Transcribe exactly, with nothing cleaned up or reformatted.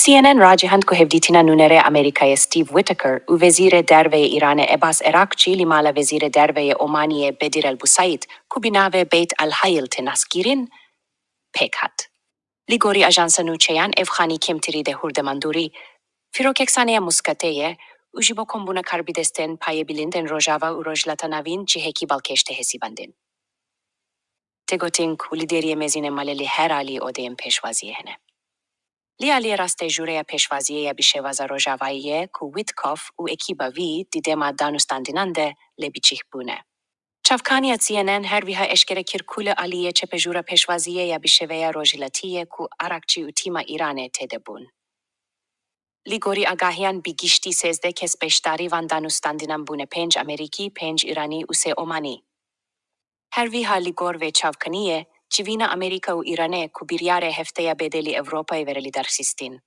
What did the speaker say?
T N N ragihand ku hevdîtina nûnerê Amerîkayê Steve Witkoff û Wezîrê Derve yê Îranê Abbas Araghchi li mala Wezîrê Derve yê Omaniyê Bedir El Busaid ku bi navê Beit El Hayl tê naskirin, pêk hat. Li gorî ajansa nûçeyan ev xanî kêmtirî dehûr demandorî, firokexaneya Muskatê ye û ji bo kombûna karbidestên payê bilind ên Rojava û Rojhilata Navîn cihekî balkêş tê hesîbandin. Tê gotin ku li deriyê mezin ê malê li her alî odeyên pêşwaziyê hene. Li aliyê rastê jûreya pêşwaziyê ya bi şêwaza Rojavayî ye ku Witkoff û ekîba wî di dema danûstandinan de lê bi cih bûne. Çavkaniya C N N her wiha eşkere kir ku li aliyê çepejûra pêşwaziyê ya bi şêweya rojhilatî ye ku Araghchi û tîma Îranê tê de bûn. Li gorî agahiyan bi giştî sêzdeh kes beşdarî van danûstandinan bûne, pênc Amerîkî, pênc Îranî û sê Omanî. Her wiha li gor vê çavkaniyê, civîna Amerîka û Îranê ku biryarê hefteya bêdê li Ewropayê were lidarsîstin.